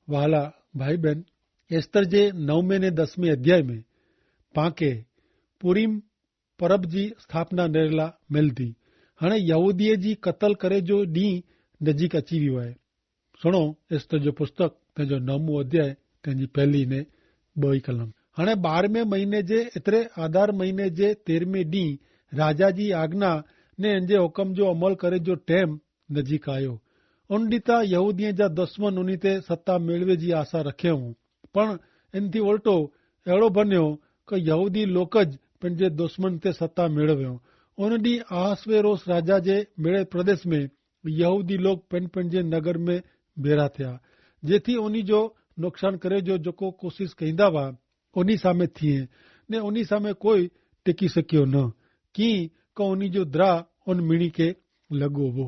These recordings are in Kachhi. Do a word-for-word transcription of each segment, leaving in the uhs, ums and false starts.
વહાલા ભાઈબેન, એસ્તર જે નવમે ને દસમે અધ્યાય મેં પાંકે પૂરીમ પરબ જી સ્થાપના નેરેલા મેલતી. હણે યહૂદીએ જી કતલ કરે જો દી નજીક અચીવી હોય. સુણો, એસ્તર જો પુસ્તક તેજો નવમો અધ્યાય તેની પહેલી ને બહી કલમ. હણે બારમે મહિને જે એતરે આધાર મહિને જે તેરમે દી રાજા જી આજ્ઞા ને એન જે હુકમ જો અમલ કરે જો ટેમ નજીક આયો. ઉન દીતા યહૂદીએ જા દુશ્મન ઉની તે સત્તા મેળવે જી આશા રખે હો. પણ એનથી ઓલટો એડો બન્યો કે યહૂદી લોક જ પન જે દુશ્મન તે સત્તા મેળવ્યો. ઉન દી આહસ્વેરોસ રાજા જે મેળે પ્રદેશ મેં યહૂદી લોક પન પન જે નગર મેં ભેરા થયા, જેથી ઉની જો નુકસાન કરે જો જોકો કોશિશ કહીંદા વા ઉની સામે થિયે ને ઉની સામે કોઈ ટેકી શક્યો ન. કિંક ઉની જો દ્રા ઉન મિણી કે લગો વો.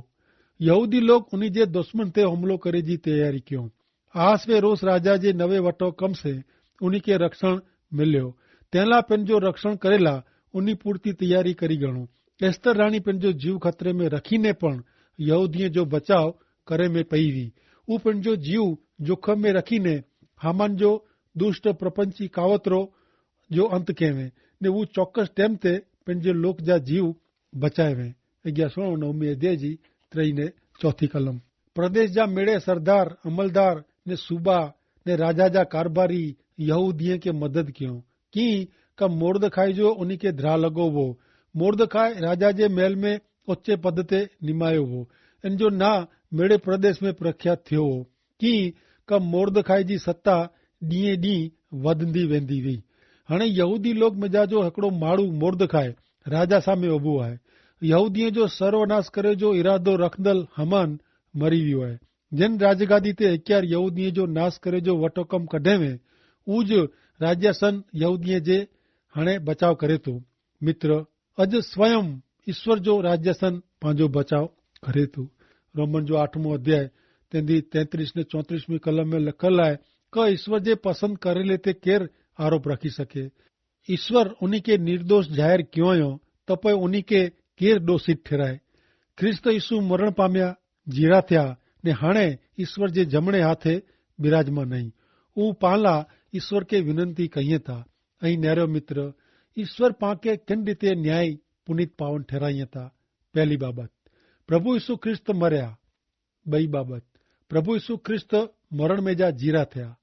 યહૂદી લોક ઉની જે દુશ્મન તે હુમલો કરે જી તૈયારી ક્યો. આહસ્વેરોસ રાજા જે નવે વટો કમ સે ઉની કે રક્ષણ મિલ્યો. તેના પેનજો રક્ષણ કરેલા ઉની પૂરતી તૈયારી કરી ગણો. એસ્તર રાણી પેનજો જીવ ખતરે મેં રખીને પણ યહૂદીએ જો બચાવ કરે મેં પૈવી. ઉપને જો જીવ જોખમ મેં રખીને હામાન જો દુષ્ટ પ્રપંચી કાવતરો જો અંત કહેવે ને વો ચોક્કસ ટેમ તે પેનજે લોક જા જીવ બચાવે. અગિયા સુણો નવમી અધ્યાય જી ત્રય ને ચોથી કલમ. પ્રદેશ જા મેળે સરદાર અમલદાર ને સુબા ને રાજા જા કારબારી યહૂદીએ કે મદદ કયો. કિંક મોર્દખાઈ જો ઉની કે ધ્રા લગો વો. મોર્દખાઈ રાજા જે મેલ મેં ઓચ્ચે પદ તે નિમાયો વો. એન જો ના મેળે પ્રદેશ મેં પ્રખ્યાત થયો વો. કિંક મોર્દખાઈ જી સત્તા ડીએ ડી વધની વેંદી વી. હણે યહૂદી લોગ મેં જા જો હેકડો માડૂ મોર્દખાઈ રાજા સામે ઓબુ આય. યહૂદીએ જો સર્વનાશ કરે જો ઇરાદો રખદલ હમાન મરી વ્યો આય. જેન રાજગાદી તે હેક્યાર યહૂદીએ જો નાશ કરે જો વટોકમ કઢેવે ઉજ રાજ્યાસન યહૂદીએ જે હણે બચાવ કરે તો. મિત્ર, અજ સ્વયં ઇશ્વર જો રાજ્યાસન પાંજો બચાવ કરે તો. રોમન જો આઠમો અધ્યાય તેની તેત્રીસ ને ચોત્રીસમી કલમ મેં લખલ આય, કે ઇશ્વર જે પસંદ કરેલે તે કેર આરોપ રાખી શકે? ઇશ્વર ઉની કે નિર્દોષ જાહેર ક્યોંયો, તપય ઉની કે કેર દોષિત ઠેરાય? ખ્રિસ્ત ઇશુ મરણ પામ્યા, જીરા થ્યા, ને હણે ઇશ્વર જે જમણે હાથે બિરાજમાં નહીં. ઉપાલા ઇશ્વર કે વિનંતી કહિયે તા. અહીં નેરો મિત્ર, ઇશ્વર પાંકે કેન રીતે ન્યાયી પુનિત પાવન ઠેરાઈ હતા? પહેલી બાબત, પ્રભુ ઇશુ ખ્રિસ્ત મર્યા. બઈ બાબત, પ્રભુ ઇશુ ખ્રિસ્ત મરણ મેં જા જીરા થયા.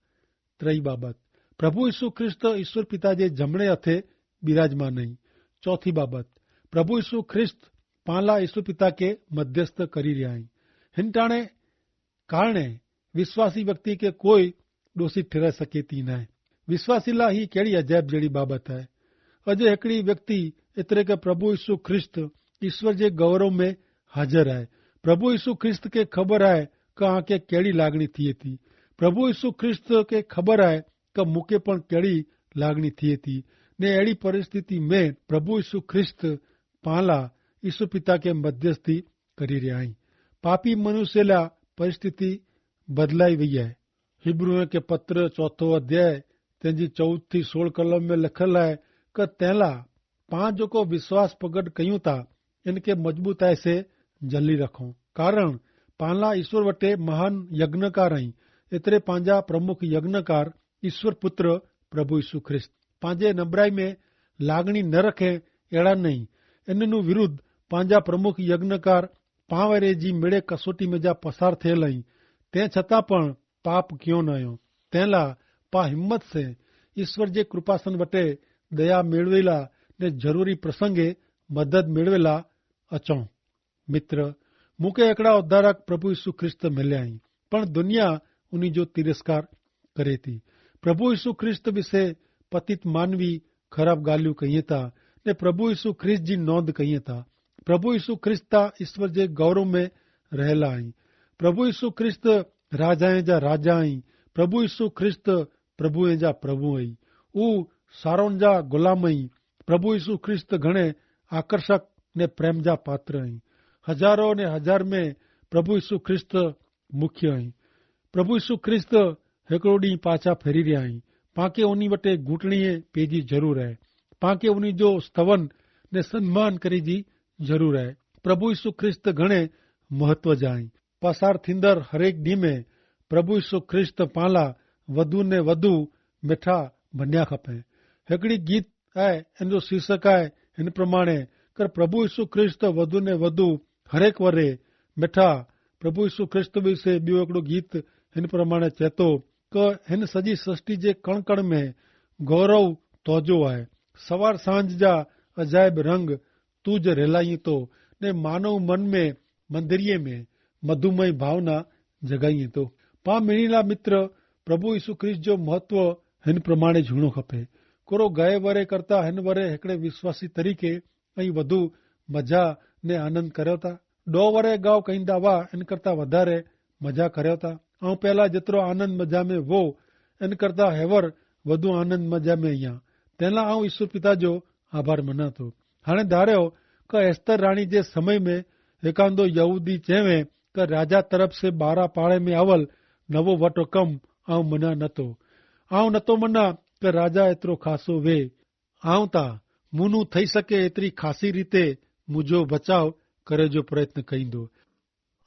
ત્રય બાબત, પ્રભુ ઇશુ ખ્રિસ્ત ઇશ્વર પિતા જે જમણે હથે બિરાજમાન નહીં. ચોથી બાબત, પ્રભુ ઇશુ ખ્રિસ્ત પાંલા ઇશુ પિતા કે મધ્યસ્થ કરી રહ્યા હૈં. હિનટાણે કારણે વિશ્વાસી વ્યક્તિ કે કોઈ દોષિત ઠેરાઈ સકેતી નાય. વિશ્વાસીલા હી કેડી અજાયબ જેડી બાબત હૈ? અજ હેકડી વ્યક્તિ એતરે કે પ્રભુ ઈસુ ખ્રિસ્ત ઈસ્વર જે ગૌરવ મેં હાજર હૈ. પ્રભુ ઈસુ ખ્રિસ્ત કે ખબર હૈ કે આંકે કેડી લાગણી થી થી. પ્રભુ ઈસુ ખ્રિસ્ત કે ખબર હૈ કે મુકે પણ કેડી લાગણી થી થી. ને એડી પરિસ્થિતિ મેં પ્રભુ ઈસુ ખ્રિસ્ત પાલા ઈસુ પિતા કે મધ્યસ્થી કરી રહ્યા હૈં. પાપી મનુષ્યલા પરિસ્થિતિ બદલાઈ વૈયા હૈ. હિબ્રૂએ કે પત્ર ચોથો અધ્યાય તેની ચૌદ થી સોળ કલમ મેં લખેલ હૈ, કે તેલા પાં જોકો વિશ્વાસ પગટ કહ્યું તા એન કે મજબૂતાઈ સે જલ્દી રખો. કારણ પાલા ઈશ્વર વટે મહાન યજ્ઞકાર અહીં. એતરે પાંજા પ્રમુખ યજ્ઞકાર ઈશ્વર પુત્ર પ્રભુ ઈસુ ખ્રિસ્ત. પાંજે નબરાઈ મેં લાગણી ન રખે એડા નહીં. એનનું વિરુદ્ધ પાંજા પ્રમુખ યજ્ઞકાર પાંવરે જી મેળે કસોટી મેં જા પસાર થયેલ અહીં. તે છતાં પણ પાપ ક્યો ન અયો. તેલા પા હિંમત સે ઈસ્વર જે કૃપાસન વટે દયા મેળવેલા ને જરૂરી પ્રસંગે મદદ મેળવેલા અચો. મિત્ર, મુકે એકડા ઉદ્ધારક પ્રભુ ઈસુ ખ્રિસ્ત મેલ્યા હી. પણ દુનિયા ઉની જો તિરસ્કાર કરે થી. પ્રભુ ઈસુ ખ્રિસ્ત વિશે પતિત માનવી ખરાબ ગાલ્યું કહિયે તા ને પ્રભુ ઈસુ ખ્રિસ્ત જી નોંધ કહિયે તા. પ્રભુ ઈસુ ખ્રિસ્ત તા ઈસ્વર જે ગૌરવ મેં રહેલા હી. પ્રભુ ઈસુ ખ્રિસ્ત રાજાએ જા રાજા હૈં. પ્રભુ ઈસુ ખ્રિસ્ત પ્રભુ એ જા પ્રભુ હૈં. ઉ સારોન જા ગુલામ હૈં. પ્રભુ ઈસુ ખ્રિસ્ત ઘણે આકર્ષક ને પ્રેમ જા પાત્ર હૈં. હજારો ને હજાર મેં પ્રભુ ઈસુ ખ્રિસ્ત મુખ્ય હૈં. પ્રભુ ઈસુ ખ્રિસ્ત હેકડો દી પાછા ફેરી રહ્યા હૈં. પાંકે ઉની વટે ગૂંટણીએ પેજી જરૂર હૈ. પાંકે ઉની જો સ્તવન ને સન્માન કરી જી જરૂર હૈ. પ્રભુ ઈસુ ખ્રિસ્ત ઘણે મહત્વ જા હૈં. પસાર થીંદર હરેક દી મેં પ્રભુ ઈસુ ખ્રિસ્ત પાલા વધુ ને વધુ મેઠા ભન્યા ખપે. હેકડી ગીત આય એન જો શીર્ષક આય હેન પ્રમાણે, કર પ્રભુ ઈસુ ખ્રિસ્ત વધુ ને વધુ હરેક વરે મેઠા. પ્રભુ ઈસુ ખ્રિસ્ત વિશે બિયો એકડો ગીત હેન પ્રમાણે ચેતો, કે હેન સજી સૃષ્ટિ જે કણકણ મેં ગૌરવ તોજો આય. સવાર સાંજ જા અજાયબ રંગ તું જે રહેલાઈ તો, ને માનવ મન મેં મંદિરિયે મેં મધુમય ભાવના જગાઈ તો. પા મિણીલા મિત્ર, પ્રભુ ઈસુ ખ્રિસ્ત જો મહત્વ હેન પ્રમાણે જૂણો ખપે. કોરો ગયે વરે કરતા હેન વરે હેકડ઼ે વિશ્વાસી તરીકે અહીં વધુ મજા ને આનંદ કર્યો તા? દો વરે ગાવ કઈંદા વા એન કરતા વધારે મજા કર્યો તા? આઉં પહેલા જેતરો આનંદ મજા મેં વો એન કરતા હેવર વધુ આનંદ મજા મેં અહિયા. તેના આઉં ઈસુ પિતા જો આભાર મના તો. હાણે ધાર્યો કે એસ્તર રાણી જે સમય મેં એકાંદો યહૂદી ચેવે કે રાજા તરફ સે બારા પાડે મેં આવલ નવો વટો કમ આઉં મના નતો. આઉં નતો મના કે રાજા એતરો ખાસો વે. આઉં તા મુનું થઈ શકે એતરી ખાસી રીતે મુજો બચાવ કરે જો પ્રયત્ન કઈંદો.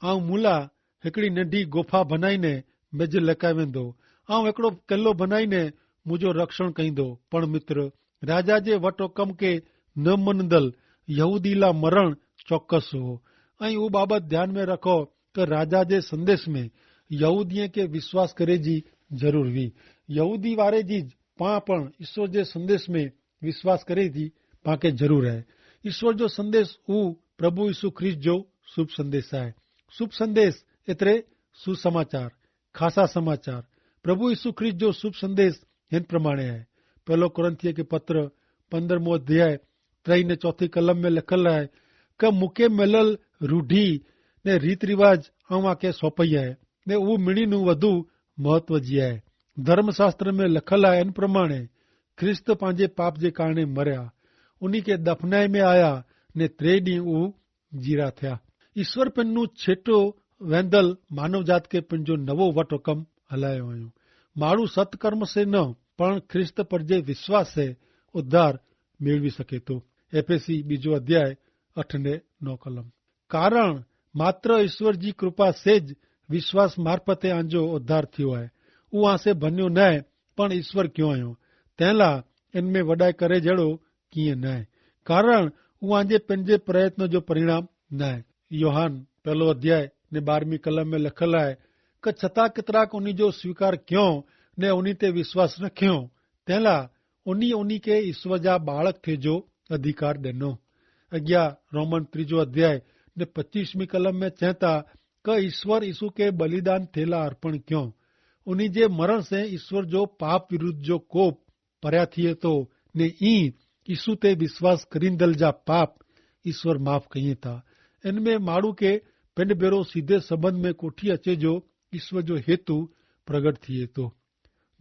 આઉં મુલા હેકડી નંઢી ગોફા ભનાઈ ને મેં જે લકાઈ વેંદો. આઉં હેકડો કેલ્લો ભનાઈ ને મુજો રક્ષણ કઈંદો. પણ મિત્ર, રાજા જે વટો કમ કે ન મનદલ યહૂદીલા મરણ ચોક્કસ હો. અહીં ઉ બાબત ધ્યાન મેં રખો કે રાજા જે સંદેશ મેં યહૂદીએ કે વિશ્વાસ કરે જી જરૂર વી. યહૂદી વારે જી જ પા પણ ઈસવ જે સંદેશ મેં વિશ્વાસ કરે જી પાંકે જરૂર હૈ. ઈસવ જો સંદેશ ઉ પ્રભુ ઈસુ ખ્રિસ્ત જો શુભ સંદેશ હૈ. શુભ સંદેશ એતરે સુસમાચાર, ખાસા સમાચાર. પ્રભુ ઈસુ ખ્રિસ્ત જો શુભ સંદેશ હેન પ્રમાણે હૈ. પહેલો કોરિંથીય કે પત્ર પંદ્રહ મો અધ્યાય ત્રય ને ચોથી કલમ મેં લખલ હૈ, કે મુકે મેલલ રૂઢી ને રીત રિવાજ આઉં આકે સોંપઈ હૈ, ને ઉ મિણી નું વધુ મહત્વ જી હૈ. ધર્મશાસ્ત્ર મેં લખલ હૈ એન પ્રમાણે ખ્રિસ્ત પાંજે પાપ જે કારણે મર્યા, ઉની કે દફનાઈ મેં આયા, ને ત્રે દી ઉ જીરા થ્યા. ઈસ્વર પેનનું છેટો વેંદલ માનવજાત કે પેનજો નવો વટ હુકમ હલાયો આયો. માણુ સત્કર્મ સે ન પણ ખ્રિસ્ત પર જે વિશ્વાસ સે ઉદ્ધાર મેળવી સકે તો. એફેસી બીજો અધ્યાય અઠ ને નવ કલમ. કારણ માત્ર ઈસ્વર જી કૃપા સે જ વિશ્વાસ મારફતે આંજો ઉદ્ધાર થયો આય. ઉઆ સે ભન્યો નાય પણ ઈસ્વર ક્યો આયો. તેનલા એન મેં વડાઈ કરે જેડો કિયા નાય. કારણ ઉઆ જે પેનજે પ્રયત્ન જો પરિણામ નાય. યોહાન પહેલો અધ્યાય ને બારમી કલમ મેં લખેલ આય, કે છતાં કેતરાક ઉની જો સ્વીકાર ક્યો ને ઉની તે વિશ્વાસ રખ્યો, તેલા ઉની ઉની કે ઈસ્વર જા બાળક થે જો અધિકાર દેનો. અગિયા રોમન ત્રીજો અધ્યાય ને પચ્ચીસમી કલમ મેં ચેતા, કે ઈસ્વર ઈસુ કે બલિદાન થેલા અર્પણ ક્યો. ઉની જે મરણ સે ઈસ્વર જો પાપ વિરુદ્ધ જો કોપ પર્યા થિયે તો, ને ઈ ઈસુ તે વિશ્વાસ કરીંદલ જા પાપ ઈસ્વર માફ કહિયે તા. એન મેં માણુ કે પેંડ ભેરો સીધે સંબંધ મેં કોઠી અચે જો ઈસ્વર જો હેતુ પ્રગટ થિયે તો.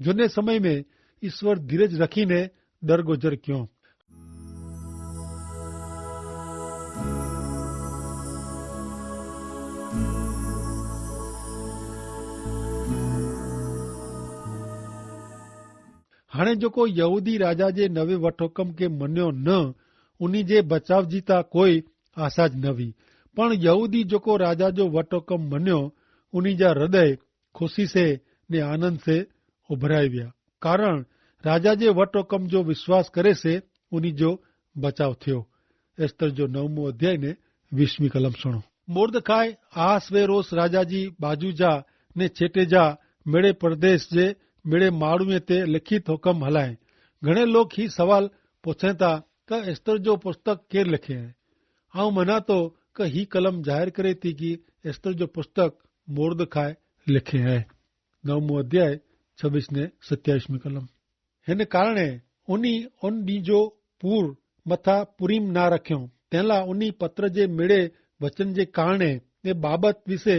જોને સમય મેં ઈસ્વર ધીરજ રખી ને ડરગોજર ક્યો. હાણે જોકો યહૂદી રાજા જે નવે વટોકમ કે મન્યો ન, ઉની જે બચાવ જીતા કોઈ આશા જ નવી. પણ યહૂદી જોકો રાજા જો વટોકમ મન્યો, ઉની જા હૃદય ખુશી સે ને આનંદ સે ઉભરાઈ વ્યા. કારણ રાજા જે વટોકમ જો વિશ્વાસ કરે સે ઉની જો બચાવ થયો. એસ્તર જો નવમો અધ્યાય ને વીસમી કલમ સુણો. મોર્દખાય આહસ્વેરોસ રાજા જી બાજુ જા ને છેટે જા મેળે પરદેશ જે મેળે માળુએ તે લેખિત હુકમ હલાએ. ઘણે લોક હી સવાલ પોછેતા કે એસ્તર જો પુસ્તક કેર લેખે હૈ? આઉં મનાતો કે હી કલમ જાહેર કરે તી કી એસ્તર જો પુસ્તક મોર્દખાય લેખે હૈ. નવમો અધ્યાય છવીસ ને સત્યાવીસમી કલમ. હેન કારણે ઉની ઉન દી જો પૂર મતા પુરીમ ના રખ્યો. તેલા ઉની પત્ર જે મેળે વચન જે કારણે તે બાબત વિશે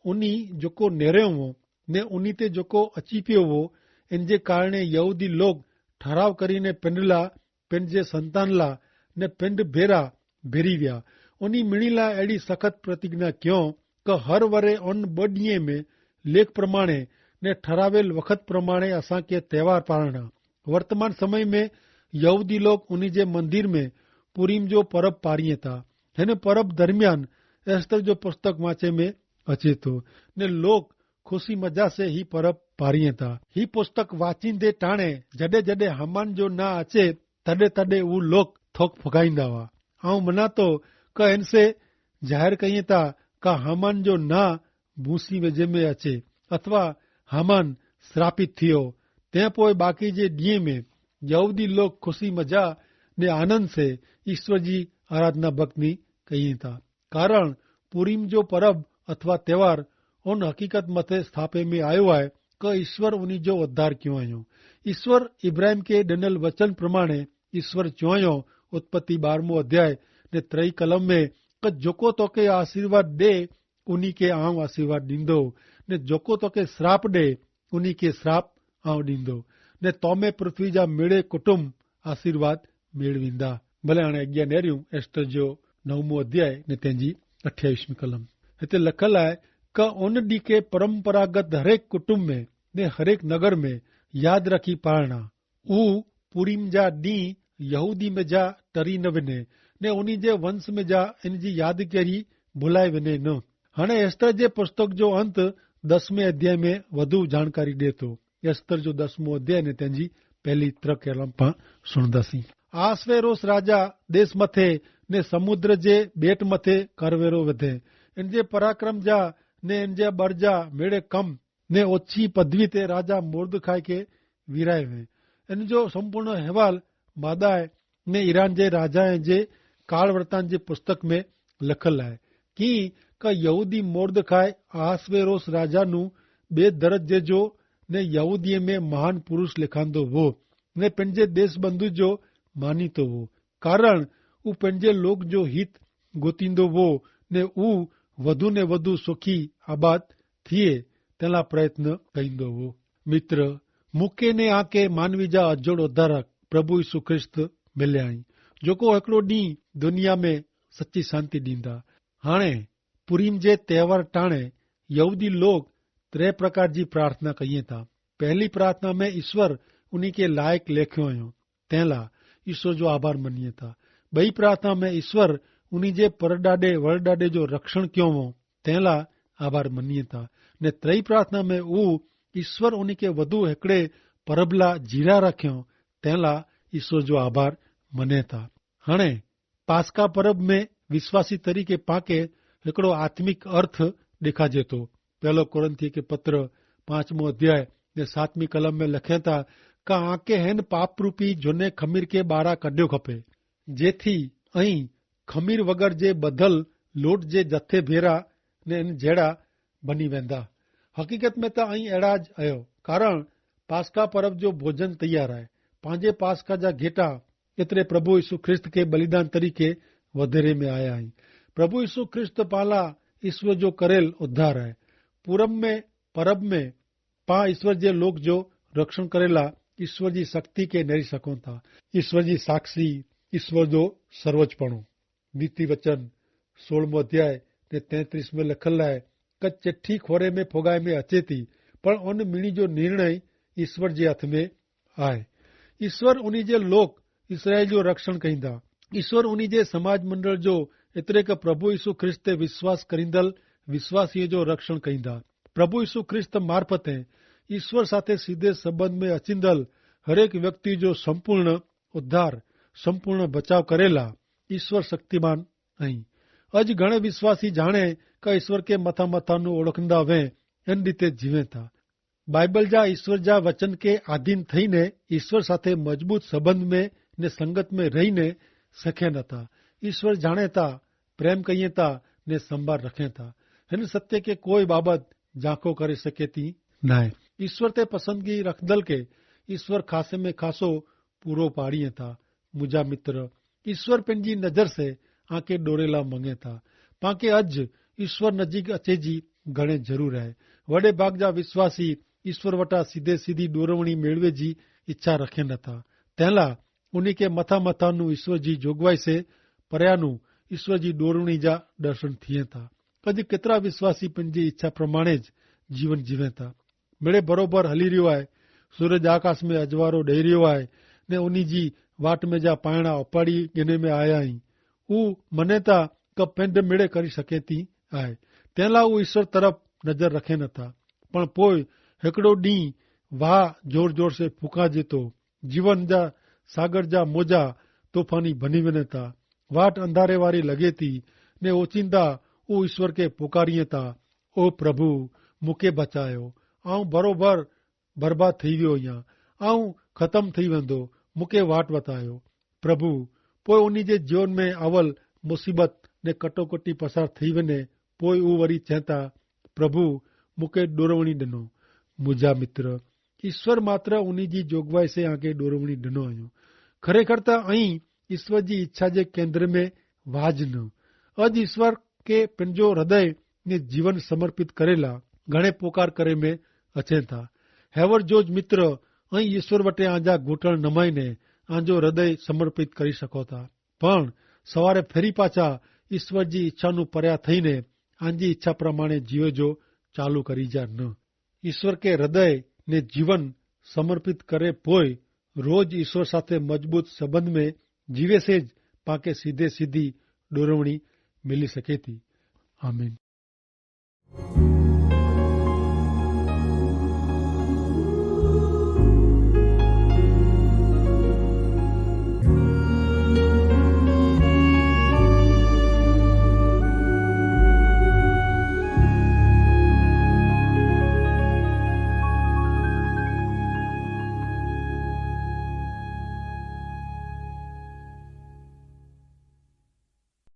ઉની જોકો નેર્યો હો ને ઉની તે જોકો અચીપ્યો હો, એન જે કારણે યહૂદી લોગ ઠરાવ કરીને પેંડલા પેંડ જે સંતાનલા ને પેંડ ભેરા ભેરી વ્યા. ઉની મિણીલા એડી સખત પ્રતિજ્ઞા ક્યો કે હર વરે અન બડિયે મેં લેખ પ્રમાણે ને ઠરાવેલ વખત પ્રમાણે અસાંકે તહેવાર પારણા. વર્તમાન સમય મેં યહૂદી લોક ઉની જે મંદિર મેં પુરીમ જો પરબ પારિયે તા. હેને પરબ દરમિયાન એસ્તર જો પુસ્તક વાંચે મેં અચેતો ને લોક ખુશી મજા સે હી પરબ પારિયે થા. હી પુસ્તક વાંચીંદે ટાણે જડે જડે હામાન જો ના અચે, તડે તડે ઉ લોક થોક ફુગાઈંદા વા. આઉં મનાતો કે એન સે જાહેર કહિયે થા કે હામાન જો ના ભૂસી વેજે મેં અચે અથવા હામાન શ્રાપિત થિયો. તે પોય બાકી જે દિયે મેં યહૂદી લોક ખુશી મજા ને આનંદ સે ઈસ્વર જી આરાધના ભક્તની કહિયે થા. કારણ પૂરીમ જો પરબ અથવા તહેવાર ઉન હકીકત મતે સ્થાપે મેં આયો હૈ કે ઈસ્વર ઉની જો ઉદ્ધાર ક્યો આયો. ઈસ્વર ઇબ્રાહિમ કે ડેનલ વચન પ્રમાણે ઈસ્વર ચ્યો આયો. ઉત્પત્તિ બારમો અધ્યાય ને ત્રય કલમ મેં કે જોકો તો કે આશીર્વાદ દે ઉની કે આઉં આશીર્વાદ દીંદો, ને જોકો તો કે શ્રાપ દે ઉની કે શ્રાપ આઉં દીંદો, ને તોમે પૃથ્વી જા મેળે કુટુંબ આશીર્વાદ મેળવીંદા. ભલે આણે અજ્ઞા નેર્યું એસ્તર જો નવમો અધ્યાય ને તેની અઠ્યાવિશ મી કલમ. હેતે લખલ આય કે ઉન દીકે પરંપરાગત હરેક કુટુંબ મેં ને હરેક નગર મેં યાદ રાખી પારણા ઉ પૂરીમ જા દી યહૂદી મેં જા ટરી ન વેને ને ઉની જે વંશ મેં જા એન જી યાદ કેરી ભુલાઈ વેને ન. હણે એસ્તર જે પુસ્તક જો અંત દસમે અધ્યાય મેં વધુ જાણકારી દેતો. એસ્તર જો દસમો અધ્યાય ને તેની પહેલી ત્રક એલમ પાં સુણદા સી. આસવેરોસ રાજા દેશ મતે ને સમુદ્ર જે બેટ મતે કરવેરો વધે. એન જે પરાક્રમ જા ને એન જે બરજા મેળે કમ ને ઓછી પદવી તે રાજા મોર્દખાય કે વિરાય વે. એન જો સંપૂર્ણ હેવાલ માદાએ ને ઈરાન જે રાજાએ જે કાળવર્તાન જે પુસ્તક મેં લખલ આય. કિંક યહૂદી મોર્દખાય આહસ્વેરોસ રાજાનું બે દરજ જેજો ને યહૂદીએ મેં મહાન પુરુષ લેખાંદો વો ને પેનજે દેશબંધુ જો માનીતો વો. કારણ ઉપને જે લોક જો હિત ગોતિંદો વો ને ઉ વધુ ને વધુ સુખી આબાદ થિયે તેલા પ્રયત્ન કહીંદો વો. મિત્ર, મુકે ને આકે માનવી જા અજોડ ઉદ્ધારક પ્રભુ ઈસુ ખ્રિસ્ત મિલ્યાણી, જોકો હેકડો દીંહ દુનિયા મેં સચ્ચી શાંતિ દીંદા. હાણે પુરીમ જે તહેવાર ટાણે યહૂદી લોગ ત્રે પ્રકાર જી પ્રાર્થના કહિયે તા. પહેલી પ્રાર્થના મેં ઈસ્વર ઉની કે લાયક લેખ્યો અયો, તેનલા ઈસ્વર જો આભાર મનીએ તા. બહી પ્રાર્થના મેં ઈસ્વર ઉની જે પરડાડે વરડાડે જો રક્ષણ ક્યો વો, તેનલા આભાર મનીએ તા. ને ત્રય પ્રાર્થના મેં ઉ ઈસ્વર ઉની કે વધુ હેકડે પરબલા જીરા રાખ્યો, તેનલા ઈસ્વર જો આભાર મને તા. હણે પાસકા પરબ મેં વિશ્વાસી તરીકે પાંકે હેકડો આત્મિક અર્થ દેખાજે તો. પહેલો કોરિંથી કે પત્ર પાંચમો અધ્યાય ને સાતમી કલમ મેં લખેતા, કા આંકે હેન પાપરૂપી જોને ખમીર કે બારા કઢ્યો ખપે, જેથી અહીં ખમીર વગર જે બધલ લોટ જે જથે ભેરા ને જેડા બની વેંદા. હકીકત મેં તા અહીં એડા જ અયો, કારણ પાસકા પરબ જો ભોજન તૈયાર હૈ. પાંજે પાસકા જા ઘેટા એતરે પ્રભુ ઈસુ ખ્રિસ્ત કે બલિદાન તરીકે વધેરે મેં આયા હૈં. પ્રભુ ઈસુ ખ્રિસ્ત પાલા ઈસ્વર જો કરેલ ઉદ્ધાર હૈ. પૂરબ મેં પરબ મેં પા ઈસ્વર જે લોક જો રક્ષણ કરેલા ઈસ્વર જી શક્તિ કે નેરી શકો થા. ઈસ્વર જી સાક્ષી ઈસ્વર જો સર્વોચ્ચપણો. નીતિ વચન સોળમો અધ્યાય ને તેત્રીસ મેં લખેલા હૈ, કે ચિઠ્ઠી ખોરે મેં ફોગાઈ મેં અચેતી, પણ અન મિણી જો નિર્ણય ઈસ્વર જે હાથ મેં આય. ઈસ્વર ઉની જે લોક ઇસરાયેલ જો રક્ષણ કહીંદા. ઈસ્વર ઉની જે સમાજ મંડળ જો એતરે કે પ્રભુ ઈસુ ખ્રિસ્ત તે વિશ્વાસ કરીંદલ વિશ્વાસીય જો રક્ષણ કહીંદા. પ્રભુ ઈસુ ખ્રિસ્ત મારફતે ઈસ્વર સાથે સીધે સંબંધ મેં અચીંદલ હરેક વ્યક્તિ જો સંપૂર્ણ ઉદ્ધાર, સંપૂર્ણ બચાવ કરેલા ઈસ્વર શક્તિમાન અહીં. અજ ઘણે વિશ્વાસી જાણે કે ઈસ્વર કે મથા મથાનું ઓળખંદા વે એન રીતે જીવે થા. બાઈબલ જા ઈસ્વર જા વચન કે આધીન થઈને ઈસ્વર સાથે મજબૂત સંબંધ મેં ને સંગત મેં રહીને સખે નતા. ઈસ્વર જાણે તા, પ્રેમ કહિએ તા, ને સંભાર રખે તા. હેન સત્ય કે કોઈ બાબત જાંકો કરી સકે તી નાય. ઈસ્વર તે પસંદગી રખદલ કે ઈસ્વર ખાસે મેં ખાસો પૂરો પાડીએ તા. મુજા મિત્ર, ઈસ્વર પેનજી નજર સે આંકે ડોરેલા મંગે તા. પાંકે અજ ઈસ્વર નજીક અચે જી ઘણે જરૂર હૈ. વડે ભાગ જા વિશ્વાસી ઈસ્વર વટા સીધે સીધી ડોરવણી મેળવે જી ઇચ્છા રખે નતા. તેનલા ઉની કે મથા મથાનું ઈસ્વર જી જોગવાઈ સે પર્યાનું ઈસ્વર જી ડોરવણી જા દર્શન થિયે તા. કદી કેતરા વિશ્વાસી પેનજી ઇચ્છા પ્રમાણે જ જીવન જીવે તા. મેળે ભરોભર હલી રહ્યો આય. સૂરજ આકાશ મેં અજવારો ડહી રહ્યો આય, ને ઉની જી વાટ મેં જા પાયણા અપાડી ગેને મેં આયા હી. ઉ મને તા કે પેંધ મેળે કરી સકેતી આય. તેનલા ઉ ઈસ્વર તરફ નજર રખે નતા. પણ પોય હેકડો દી વાહ જોર જોર સે ફૂંકા જેતો. જીવન જા સાગર જા મોજા તોફાની ભની વેને તા. વાટ અંધારે વારી લગે તી, ને ઓચિંદા ઉ ઈસ્વર કે પુકારિયે તા, ઓ પ્રભુ, મુકે બચાયો. આઉં ભરોભર બરબાદ થઈ વ્યો હિયા. આઉં ખતમ થઈ વેંદો. મુકે વાટ વતાયો. પ્રભુ પોય ઉની જે જીવન મેં આવલ મુસીબત ને કટોકટી પસાર થઈ વેને, પોય ઉવરી ચેંતા, પ્રભુ, મુકે ડોરવણી ડનો. મુજા મિત્ર, ઈસ્વર માત્ર ઉની જી જોગવાઈ સે આંકે ડોરવણી ડનો અયો. ખરેખર તા અહીં ઈસ્વર જી ઈચ્છા જે કેન્દ્ર મેં વાજ ન. અજ ઈસ્વર કે પંજો હૃદય ને જીવન સમર્પિત કરેલા ઘણે પોકાર કરે મેં અચેતા. હેવર જોજ મિત્ર, અહીં ઈસ્વર વટે આંજા ગોટણ નમાઈ ને આંજો હૃદય સમર્પિત કરી શકો તા. પણ સવારે ફેરી પાછા ઈસ્વર જી ઈચ્છાનું પર્યા થઈ ને આંજી ઈચ્છા પ્રમાણે જીવે જો ચાલુ કરી જા ન. ઈસ્વર કે હૃદય ને જીવન સમર્પિત કરે પોય રોજ ઈસ્વર સાથે મજબૂત સંબંધ મેં જીવે સે જ પાંકે સીધે સીધી ડોરવણી મિલી શકે તી. આમીન.